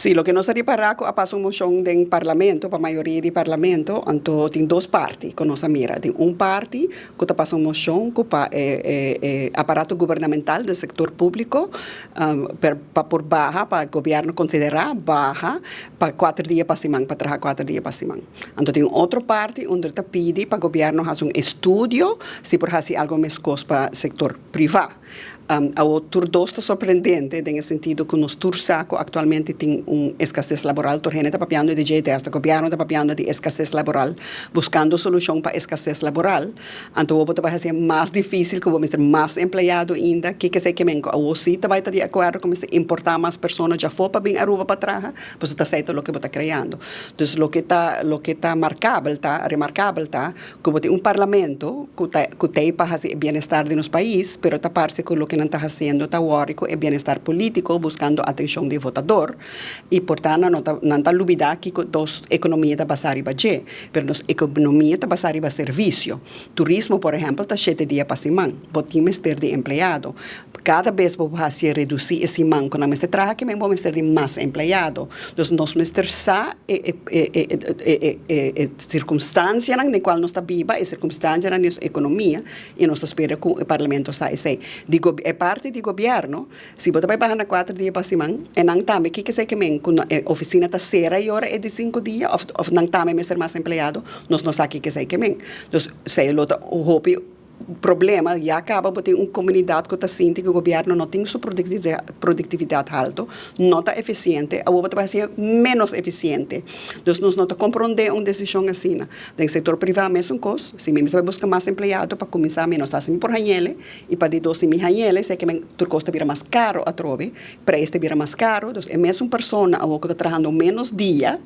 Sí, loke nos a ripará ku a pasa un moshon den Parlamento, pa mayoria di Parlamento, anto tin dos parti ku nos a mira. Tin un parti ku ta pasa un moshon ku pa e e aparato gubernamental den sektor públiko pa por baha, pa gobièrnu konsiderá baha pa kuater dia pa siman, pa traha kuater dia pa siman. Anto tin un otro parti unda ta pidi pa gobièrnu hasi un estudio si por hasi algu meskos pa sektor privá. Awor tur dos ta sorprendente den e sentido ku nos tur sa ku aktualmente tin un eskases laboral. Tur hende ta papiando di dje, te hasta gobièrnu ta papiando di eskases laboral, buskando solushon pa eskases laboral. Anto awor bo ta bai hasié mas difísil ku bo mester mas empleado ainda. Kiko esei ke men ku awor si ta bai ta di akuerdo ku mester importá mas persona djafó pa bin Aruba pa traha? Pasobra ta esei ta loke bo ta kreando. Dus loke ta loke ta markabel ta, remarkabel ta, Ku bo tin un parlamento ku ta ku t'ei pa hasi e bienestar di nos pais, pero ta parse ku loke nan ta hasiendo ta wòri ku e bienestar polítiko buskando atenshon di votador i por ta nan no ta nan ta lubidá kiko nos ekonomia ta basá riba dje. Pero nos ekonomia ta basá riba servisio. Turismo por ehèmpel ta shete dia pa siman. Bo tin mester di empleado. Kada bes bo hasi redusí e siman ku nan mester traha kimen bo mester di mas empleado. Dus nos mester sa e e sirkunstansianan den kual nos ta biba, e sirkunstansianan di nos ekonomia i nos ta spera ku e parlamento sa esei. Di e parti di gobièrnu, si bo ta bai baha na kuater dia pa siman, e nan tambe kiko esei ke men ku e ofisina ta sera e ora e di sinku dia òf nan tambe mester mas empleado, nos no sa kiko esei ke men. Dus esei lo ta hopi. Problema, ya caba bo tin un comunidad cu ta sinti cu gobierno no tin su productividad halto, no ta eficiente, awor bo ta bay haci'e menos eficiente. Dus nos no ta compronde un decision asina. Den sector priva mesun cos, si mi mester bay busca mas empleado pa cuminsa mi no sa si mi por hañele, y pa di dos si mi hañele esey ke men tur cos ta bira mas caro atrobe, prijs ta bira mas caro, dus e mesun persona awor cu ta trahando menos dia,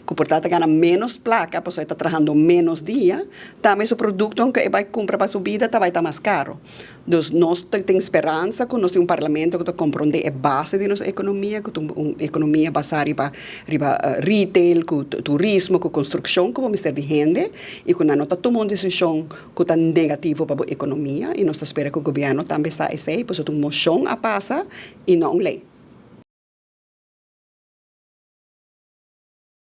ku por ta ta gana ménos plaka pasobra e ta trahando ménos dia, tambe su produktonan ku e bai kumpra pa su bida ta bai ta mas karo. Dus nos ta tin speransa ku nos tin un parlamento ku ta komprondé e base di nos ekonomia, ku ta un ekonomia basá riba riba retail, ku turismo, ku konstrukshon ku bo mester di hende i ku nan no ta tuma un desishon ku ta negativo pa bo ekonomia i nos ta spera ku gobièrnu tambe sa esei, pasobra ta un moshon a pasa i no un lei.